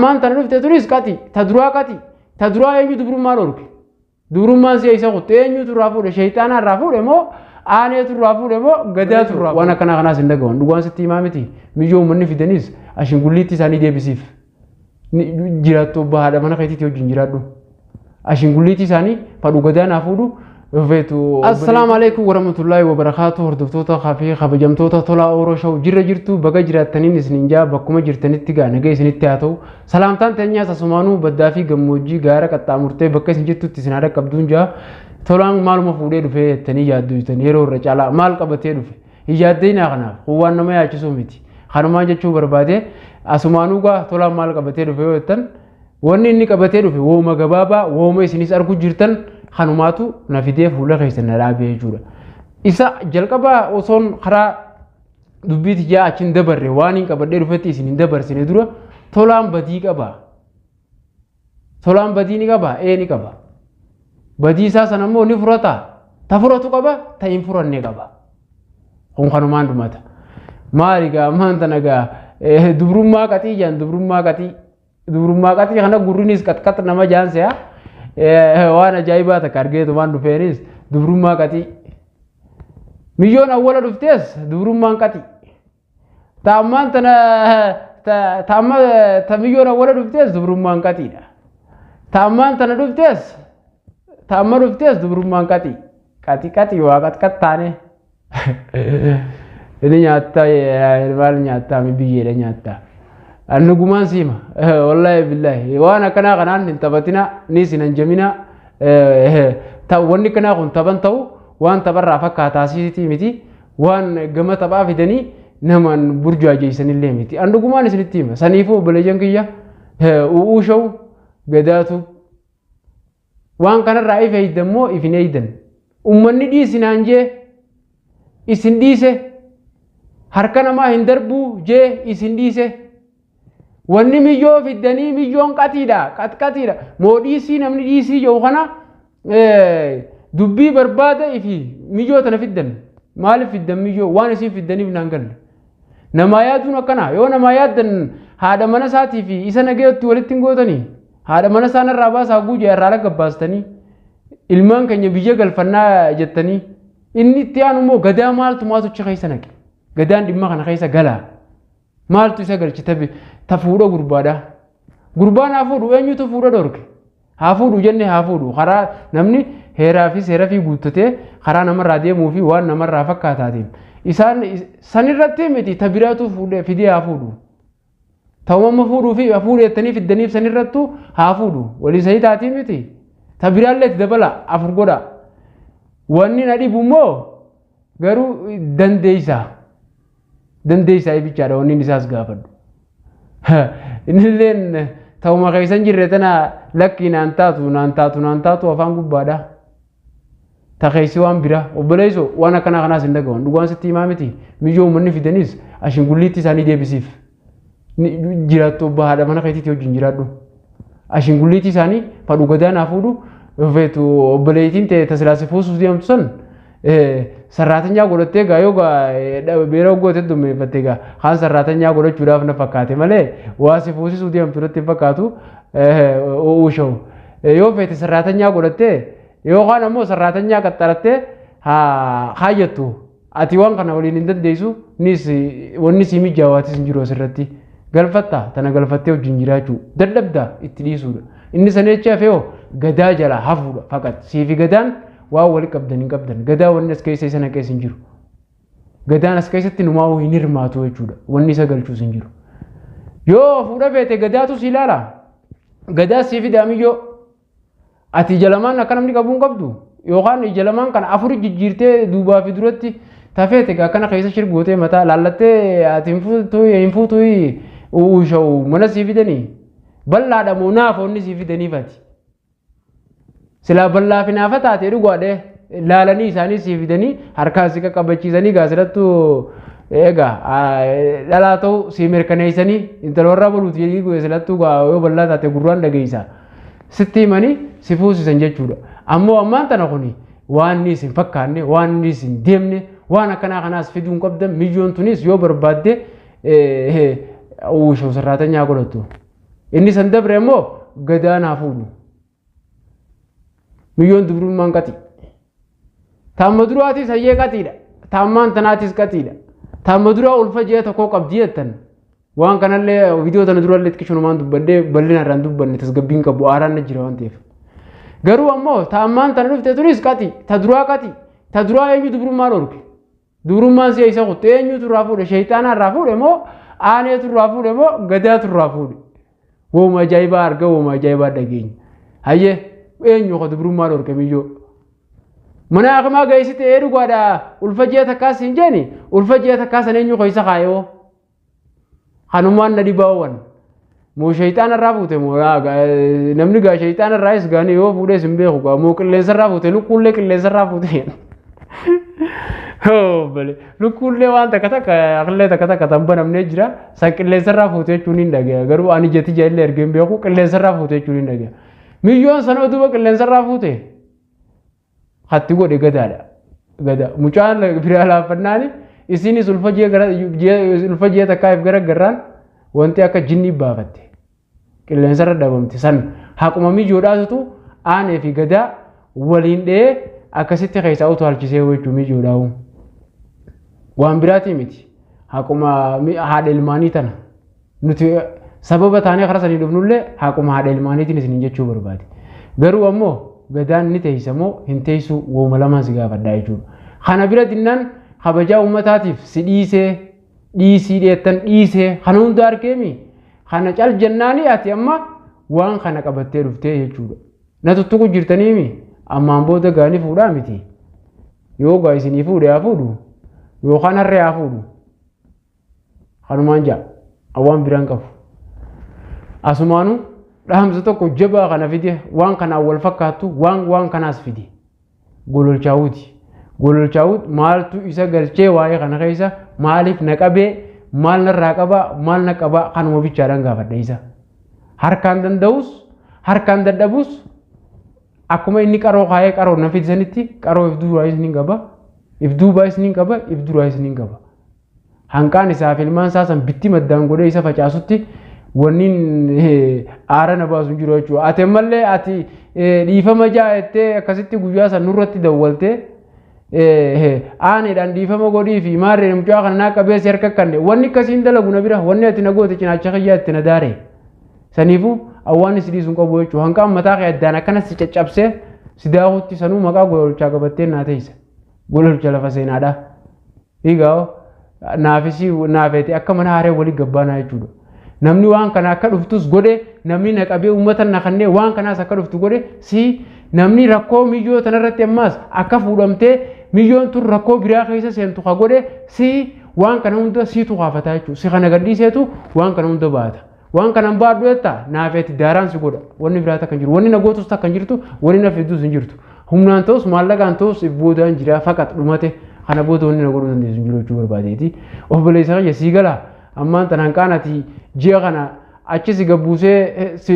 Ammaan tana dhufte tunis qaxi. Ta duraa qaxi. Ta duraa eenyu dubrummaa dhorke? Dubrummaan si eessa kutte? Eenyutu irraa fuudhe? Shayxaanaa irraa fuudhe moo aaneetu irraa fuudhe moo gadaatu irraa fuudhe? Waan akkanaa kanaas hin dhagawan. Dhugaan sitti himaa miti. Miyyoo uummanni fidanis ashingulliitti isaanii deebisiif. Jiraattu obbo haadha mana keetiitti wajjin jiraadhu. Ashingulliitii isaanii fadhu gadaa naa fuudhu feetu. Assalaamu alaikum warahmatullaahi wabarakaatu hordoftoota fi kabajamtoota Tolaa Ooroo Show jirra jirtu baga jiraattaniin isinin jaa bakkuma jirtanitti gaa nagaa isinitti haa ta'u. Salaamtaan teenyaas asumaanuu baddaa fi gammoojjii gaara qaxxaamurtee bakka isin jirtutti isin haa dhaqqabduun jaa. Tolaan maaluma fuudhee dhufee jettanii yaaddu jettanii yeroo irra caalaa maal qabatee dhufe. Hin yaaddeenaa kanaaf kun waan nama yaachisuu miti. Kanumaan jechuu barbaade asumaanuu gaa Tolaan maal qabatee dhufe yoo jettan Wanni inni qabatee dhufe wooma gabaabaa wooma isinis argu jirtan kanumaatu na fidee fuula keessa na dhaabee jechuudha. Isa jalqabaa osoon karaa dubbii tiyyaa achi hin dabarre waan hin qabadhee dhufetti isin hin dabarsine dura Tolaan badii qaba. Tolaan badii ni qaba? Ee ni qaba. Badii isaa sana immoo ni furata. Ta furatu qaba, ta hin furanne qaba. Kun kanumaan dhumata. Maali gaa ammaan tana gaa dubrummaa qaxii jaan dubrummaa qaxii. Dubrummaa qaxii kana gurrinis qaxqax nama jaan se'a. Waan ajaa'ibaa takka argeetumaan dhufeenis dubrummaa qaxii. Miyyoon awwala dhuftees dubrummaan qaxii. Ta ammaan tana ta amma ta miyyoon awwala dhuftees dubrummaan qaxiidha. Ta ammaan tana dhuftees ta amma dhuftees dubrummaan qaxii. Qaxii qaxii waa qaxqax taane. Inni nyaattaa maal nyaattaa mi biyyeedha nyaattaa. Annugumaan siima wallaahi billaahi waan akkanaa kanaan hin taphatina ni isin hanjamina wanni akkanaa kun taphan ta'u waan tapharraa fakkaataa siitii miti waan gama taphaa fidanii namaan burjaajeessanillee miti. Annugumaan isinitti hima saniifuu obboleeyyan kiyya u'uu sha'u gadaatu Waan kanarraa if eeydan moo if hin eeydan? Ummanni dhiisi naan jee isin dhiise harka namaa hin darbuu jee isin dhiise. Wanni miyyoo fiddanii miyyoon qaxiidha qaxqaxiidha moo dhiisii namni dhiisii jedhu kana dubbii barbaada ifi miyyoo tana fiddan maaliif fiddan miyyoo waan isin fiddaniif naan galle. Namaa yaaduun akkana yoo namaa yaaddan haadha mana isaatii fi isa nagayatti walitti hin gootanii. Haadha mana isaa narraa baasaa guuje irraa lagabbaastanii ilmaan keenya biyya galfannaa jettanii inni itti aanu immoo gadaa maaltu maatu achi keessa naqe gadaan dhimma kana keessa galaa maaltu isa galche ta fuudha gurbaadha gurbaan haa fuudhu eenyutu fuudha dhorke haa fuudhu jenne haa fuudhu karaa namni heeraa fi seera fi guuttatee karaa namarraa deemuu fi waan namarraa fakkaataatiin isaan sanirratti miti ta biraatu fuudhee fidee haa fuudhu. Ta'uma amma fuudhuu fi fuudhu jettanii fiddaniif sanirrattu haa fuudhu. Walii sanii taatii miti. Ta biraallee itti dabala afur godha. Wanni na dhibu immoo garuu dandeessaa. Dandeessaa ibichaadha wanni inni isaas gaafadhu. Innilleen ta'uma keessa hin jirre tana lakkii naan taatu naan taatu naan taatu afaan gubbaadha. Ta keessi waan biraa obboleessoo waan akkanaa kanaas hin dhagawan dhugaan sitti himaa miti miyyoo uummanni fidanis ashingulliitti isaanii deebisiif jiraattu obbo haadha mana keetiitti wajjin jiraadhu. Ashingulliitti isaanii fadhu gadaa naa fuudhu feetu obboleettiin ta'e tasilaasi fuusuuf deemtu san sarraatanyaa godhattee gaa yoo beera goote dummeeffatte gaa kaan sarraatanyaa godhachuudhaaf na fakkaate malee waa si fuusisuu deemtu natti hin fakkaatu uushawu. Yoo feete sarraatanyaa godhattee Yookaan ammoo sarraatanyaa qaxxarattee haa kaayyattu. Ati waan kana waliin hin dandeessu nis wanni sii mijaawaatis hin jiru asirratti. Galfatta tana galfattee wajjin jiraachuu dadhabda itti dhiisuudha. Inni sanii achi hafee hoo gadaa jalaa hafuudha faqat. Siifi gadaan waan wali qabdan hin qabdan. Gadaa wanni as keessa isa naqees hin jiru. Gadaan as keessatti numaa'uu hin hirmaatu jechuudha. Wanni isa galchuus hin jiru. Yoo fuudha feete gadaatu si ilaala. Gadaa sii fidaa miyyoo. Ati ija lamaan akka namni qabu hin qabdu. Yookaan ija lamaan kana afuri jijjiirtee duubaa fi duratti tafeete egaa akkana keessa shirgootee mataa laallattee ati hin fuutu hin fuutu uwwisha'u mana sii fidanii. Bal'aadha moo naafa onni sii fidaniif ati. Silaa bal'aa fi naafa taate dhugaadhe laalanii isaanii sii fidanii harkaan si qaqqabachiisanii gaa silattuu egaa dhalaa ta'u sii mirkaneessanii intala warraa boluuti jedhanii silattuu gaa yoo bal'aa taate gurraan dhageessa. Sitti himanii si fuusisan jechuudha. Ammoo ammaan tana kuni waan inni isin fakkaanne waan inni isin deemne waan akkanaa kanaas fiduu hin qabdan miyyoon tunis yoo barbaadde uwwisha sarraatanyaa godhattu. Inni san dabre immoo Gadaan haa fuudhu. Miyyoon dubrummaan qaxi. Taamma duraatis hayyee qaxiidha. Taammaan tanaatis qaxiidha. Taamma duraa ulfa ji'a tokkoo qabdi jettan. Waan kanallee viidiyoo tana durallee xiqqishunumaan dubbadhee bal'ina irraan dubbanne tasgabbiin qabu aaraan na jira waan ta'eef. Garuu ammoo taammaan tana dhufte tunis qaxi. Ta duraa qaxi. Ta duraa eenyu dubrummaa dhorke? Dubrummaan si'a isa kutte eenyutu irraa fuudhe? Shayxaanaa irraa fuudhe moo aaneetu irraa fuudhe moo gadaatu irraa fuudhe? Wooma ajaa'ibaa arga wooma ajaa'ibaa dhageenya. Hayyee eenyu ka dubrummaa dhorke miyyoo? Mana hakimaa geessite ee dhugaadha ulfa ji'a takkaa siin jeeni ulfa ji'a takkaa san eenyu keessa kaayoo? Kanumaan na dhibaawwan. Moo shayxaana irraa fuute moo namni gaa shayxaana irraayis gaanii yoo fuudhees hin beeku gaa moo qilleensa irraa fuute lukkuullee qilleensa irraa fuute. Bale lukkuullee waan takka takka aqillee takka takka tan banamnee jira san qilleensa irraa fuute jechuun hin dhagaya garuu ani jeti ija illee ergee hin beeku qilleensa irraa fuute jechuun hin dhagaya. Miyyoon sanoo duuba qilleensa irraa fuute. Hatti godhe gadaadha. Gada mucaan biraa laaffannaani isinis ulfa ji'a gara ulfa ji'a takkaaf gara garraan wanti akka jinnii baafatte. Qilleensarra dhabamte san haquma mijoodhaatutu aanee fi gadaa waliin dha'ee akkasitti keessaa utuu halchisee jechuun mijoodhaa'u. Waan biraatii miti. Haquma haadha ilmaanii tana. Nuti sababa taanee karaa sanii dhufnullee haquma haadha ilmaaniitiin isiniin jechuu barbaade. Garuu ammoo Gadaan ni teessa moo hin teessuu wooma lamaan si gaafadhaa jechuudha. Kana bira dinnaan kabajaa uummataatiif si dhiisee dhiisii dheettan dhiisee kana hunda argeemi kana cal jennaani ati amma waan kana qabattee dhuftee jechuudha. Na tuttuqu jirtaniimi ammaan booda gaanii fuudhaa miti. Yoo gaa isinii fuudhe haa fuudhu yookaan harree haa fuudhu. Kanumaan ja'a. Waan biraan qabu. Asumaanuu dhaamsa tokko jabaa kana fide waan kanaan wal fakkaattu waan waan kanaas fide. Gololchaawuti. Gololchaawut maaltu isa galchee waa'ee kana keessa maaliif na qabee maal narraa qabaa maal na qabaa kanuma bichaadhaan gaafadha isa. Harkaan danda'us harkaan dadhabus akkuma inni qaroo kaayee qaroo na fidisanitti qaroo if duuraayis ni qaba if duubaayis ni qaba if duraayis ni qaba. Hanqaan isaa fi ilmaan isaa san bitti maddaan godhee isa facaasutti wanni aara na baasu hin jiru jechuudha. Ati ammallee ati dhiifama jaa jettee akkasitti guyyaa san nurratti dawwaltee aaneedhaan dhiifama godhii fi maarree mucaa kana naa qabee si harka kanne wanni akkasiin dalagu na bira wanni ati na goote cinaacha kiyyaa itti na daare. Saniifuu awwaan si dhiisu hin qabu jechuudha. Hanqaan mataa kee addaan akkana si caccabsee si daakutti sanuu maqaa gololchaa qabattee naa teessa. Gololcha lafa seenaadhaa. Egaa naafisi naafeeti akka mana haaree walii gabbaanaa jechuudha. Namni waan kana akka dhuftus godhe namni na qabee uummata na kannee waan kanaas akka dhuftu godhe si namni rakkoo miyyoo tanarratti ammaas akka fuudhamtee miyyoon tun rakkoo biraa keessa seentu ka godhe si waan kana hunda siitu kaafataa jechuudha. Si kana gadhiiseetu waan kana hunda baata. Waan kana hin baadhu jetta naafeeti daaraan si godha. Wanni biraa takka hin jiru. Wanni na gootus takka hin jirtu. Wanni na fiddus hin jirtu. Humnaan ta'us maallaqaan ta'us if boodaan jira faqat dhumate. Kana booda wanni na godhuu dandeessu hin jiru jechuu barbaadeeti. Obboleessa kiyya sii gala. Ammaan tan hanqaan ati ji'a kana achi si gabbuusee si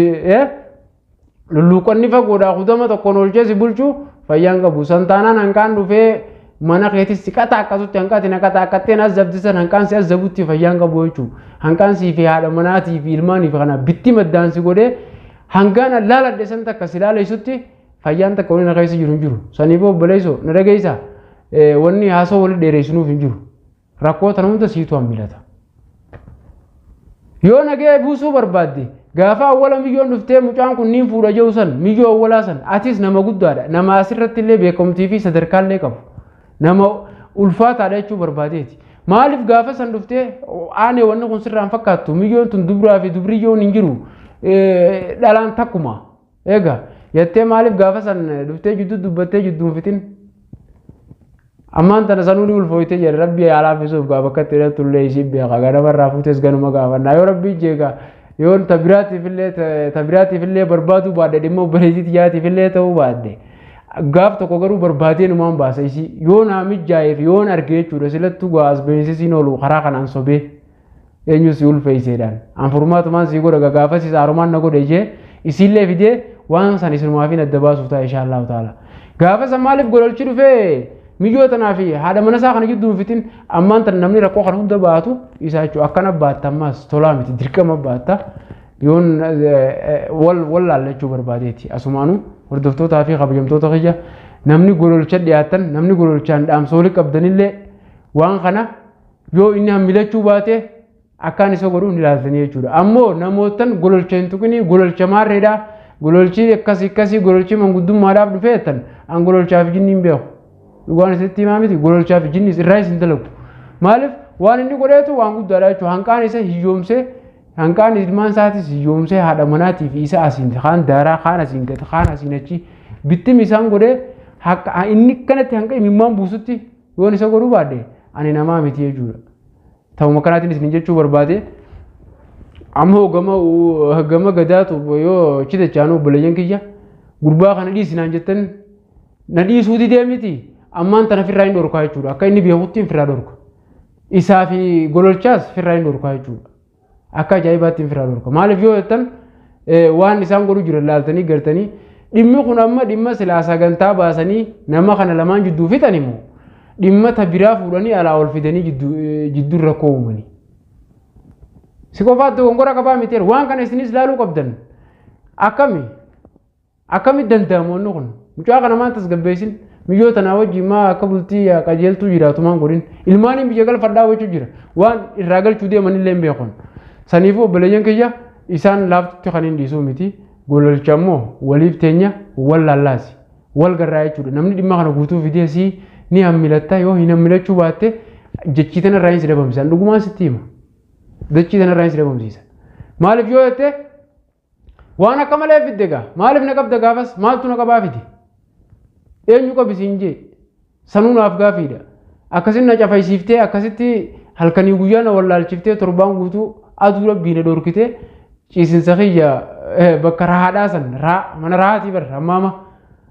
Lulluuqqanni fagoodhaa kudama tokkoon oolchee si bulchu fayyaan qabu. San taanaan hanqaan dhufee mana keetis si qaxaaqqatutti hanqaati na qaxaaqqatteen azzabdi san hanqaan si azzabutti fayyaan qabu jechuudha. Hanqaan sii fi haadha manaatii fi ilmaanii fi kana bitti maddaan si godhee hangaan laaladhe san takka si laaleessutti fayyaan takka waliin na keessa jiru hin jiru. Saniif obboleessoo na dhageessaa wanni haasoo wali dheereessinuuf hin jiru. Rakkoo tana hunda siitu hammilata. Yoo nagaya buusuu barbaadde gaafa awwala miyyoon dhuftee mucaan kun niin fuudha jedhu san miyyoo awwalaa san atis nama guddaadha nama asirratti illee beekamtii fi sadarkaa illee qabu nama ulfaataadha jechuu barbaadeeti. Maaliif gaafa san dhuftee aanee wanni kun sirraan fakkaattu miyyoon tun dubraa fi dubriyyoon hin jiru dhalaan takkuma. Egaa jettee maaliif gaafa san dhuftee jidduu dubbattee jidduun fixin? Ammaan tana sanuu ni ulfooyte jedhe rabbii haa laaffisuuf gaa bakka itti hidhattu illee isiin beeka ganama irraa fuutes ganuma gaafannaa yoo rabbii jeegaa yoo ta biraatiif illee ta biraatiif illee barbaaduu baadhe dhimma obboleettii tiyyaatiif illee ta'uu baadhe gaaf tokko garuu barbaadee numaan baasa isii yoo naa mijjaa'eef yoon arge jechuudha silattuu gaa as beensisiin oolu karaa kanaan sobee eenyu si ulfeesseedhaan an furmaatumaan sii godha gaafas isa harumaan na godhe jee isiillee fidee waan san isinumaafin adda baasuuf ta'a insha Allahu ta'ala. Gaafa san maaliif gololchi dhufee miyyoo tanaa fi haadha mana isaa kana jidduu hin fixin ammaan tan namni rakkoo kana hunda baatu isaa jechuudha akkana baatta ammaas tolaa miti dirqama baatta. Yoon wal wal laallachuu barbaadeeti. Asumaanuu hordoftootaa fi kabajamtoota kiyya, namni gololcha dhiyaatan, namni gololchaan dhaamsa walii qabdanillee, waan kana yoo inni hammilachuu baate akkaan isa godhu ni ilaaltanii jechuudha. Ammoo namootan gololcha hin tuqinii, gololcha maarreedhaa, gololchi akkasii akkasii, gololchi manguddummaadhaaf dhufee jettan, an gololchaaf jinni hin beeku. Dhugaan isitti himaa miti, gololchaaf jinni irraa isin dalagu. Maaliif, waan inni godheetu waan guddaadha jechuudha. Hanqaan isa hiyyoomsee, hanqaan ilmaan isaatis hiyyoomsee, haadha manaatii fi isa asiin kaan daaraa, kaan asiin gata, kaan asiin achi bittim isaan godhee, haqa inni kanatti hanqa imimmaan buusutti yoon isa godhuu baadhe ani namaa miti jechuudha. Ta'uma kanaatiin isin jechuu barbaade. Ammoo gama gadaatu yoo chitachaanuu, obboleeyyan kiyya, gurbaa kana dhiisinaan jettan na dhiisuu didee miti, ammaan tana firraa hin dhorkaa jechuudha. Akka inni beekutti hin firraa dhorka. Isaa fi gololchaas firraa hin dhorkaa jechuudha. Akka ajaa'ibaatti hin firraa dhorka. Maaliif yoo jettan, waan isaan godhu jiran laaltanii gartanii, dhimmi kun amma dhimma silaa sagantaa baasanii nama kana lamaan jidduu fixan immoo dhimma ta biraa fuudhanii alaa ol fidanii jidduu rakkoo uumanii. Si qofaatti dogongora qabaa miti, waan kana isinis laaluu qabdan. Akkami akkamitti danda'amu wanni kun? Mucaa kana maan tasgabbeessin? Miyyoo tanaa wajjin maa akka bultii qajeeltuu jiraatu maan godhin? Ilmaaniin biyya galfadhaa wajjin jira, waan irraa galchuu deeman illee hin beekon. Saniifuu obboleeyyan kiyya, isaan laaftutti kan hin dhiisuu miti. Gololcha immoo waliif teenya, wal laallaasi, wal garraa jechuudha. Namni dhimma kana guutuu fidee si ni hammilatta, yoo hin hammilachuu baatte jechii tana irraa hin si dhabamsiisan. Dhugumaan sitti hima, dachii tana irraa hin si dhabamsiisa. Maaliif yoo jette, waan akka malee fidde gaa. Maaliif na qabda gaafas? Maaltu na qabaa fide? Eenyu qabi siin jee? Sanuu naaf gaafiidha. Akkasin na cafaysiiftee, akkasitti halkanii guyyaa na wallaalchiftee, torbaan guutuu aduu rabbii na dhorkitee, ciisinsa kiyya bakka rahaadhaa san raa mana rahaatii bar hammaama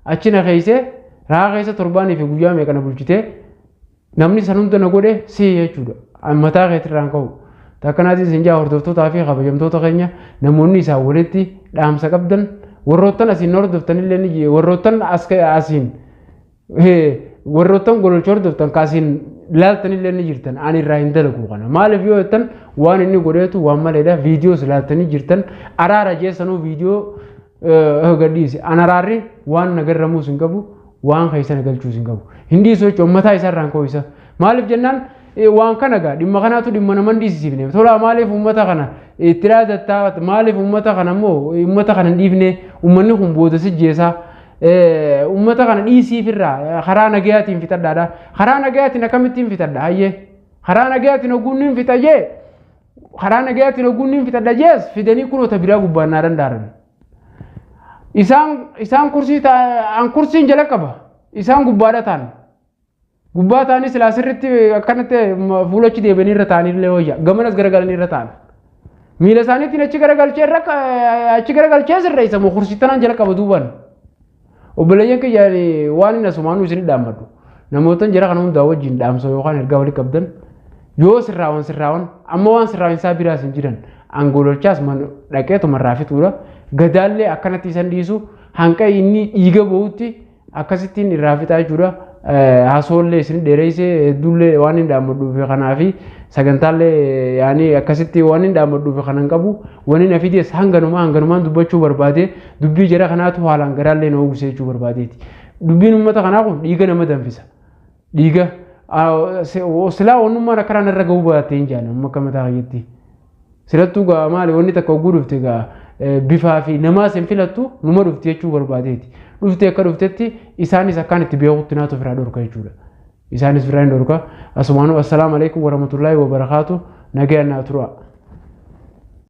achi na keeysee, rahaa keessa torbaanii fi guyyaa meeqa na bulchitee, namni san hunda na godhe si jechuudha. Mataa keetirraan ka'u. Takkanaatiin isin jaa, hordoftootaa fi kabajamtoota keenya, namoonni isaan walitti dhaamsa qabdan, warroottan asiin hordoftanillee ni warroottan asiin warroottan gololcha hordoftan kaasiin laaltanillee ni jirtan, ani irraa hin dalagu kana. Maaliif yoo jettan, waan inni godheetu waan maleedha. Viidiyoos laaltanii jirtan, araara jeessanuu viidiyoo gadhiise. An araarri waan na garramuus hin qabu, waan keessa na galchuus hin qabu, hin dhiisu jechuun mataa isaarraan ka'u isa. Maaliif jennaan, waan kana gaa dhimma kanaatu dhimma nama hin dhiisisiifne tola. Maaliif uummata kana itti dhaadattaa? Maaliif uummata kana immoo uummata kana hin dhiifne? Uummanni kun booda si jeesaa. Uummata kana dhiisiifirraa karaa nagayaatiin fixadhaadha. Karaa nagayaatiin akkamittiin fixadha? Hayyee, karaa nagayaatiin ogguun hin fixa jee, karaa nagayaatiin ogguun hin fixadha jees fidanii kunoota biraa gubbaan naa danda'an. Isaan kursii an kursiin jala qaba, isaan gubbaadha ta'an. Gubbaa ta'anii silaa sirriitti akkanatti fuulachi deebi'anii irra ta'anii illee wayya, gamanas garagalanii irra ta'an. Miila isaaniitiin achi garagalchee irra achi garagalchee sirreessa moo kursii tanaan jala qaba duubaan. Obboleeyyan kiyya, waan inni asumaanuu isin dhaammadhu. Namoota jara kana hundaa wajjin dhaamsa yookaan ergaa walii qabdan yoo sirraawan sirraawan, amma waan sirraawinsaa biraas hin jiran, angololchaas dhaqee tumarraa fixuudha. Gadaallee akkanatti isan dhiisu, hanqa inni dhiiga ba'utti akkasittiin irraa fixaa jechuudha. Hasoollee isin dheereessee hedduullee waan hin dhaammadhuuf kanaafi sagantaallee yaani akkasitti waan hin dhaammadhuuf kanan qabu, wanni na fides hanganumaa hanganumaan dubbachuu barbaade. Dubbii jara kanaatu haalaan garaallee na ooguse jechuu barbaadeeti. Dubbiin uummata kanaa kun dhiiga nama danfisa. Dhiiga silaa wannummaan akkanaan irra gahuu baattee hin jaan amma akka mataa kiyyatti. Silattuu gaa maali, wanni takka hogguu dhufte gaa bifaa fi namaas hin filattu, numa dhufti jechuu barbaadeeti. Dhufte akka dhuftetti isaanis akkaan itti beekutti naatu ofirraa dhorka jechuudha. Isaanis ofirraa hin dhorka. Asumaanuu assalaamu alaikum warahmatullaahi wabarakaatu, nagayaan naa tura.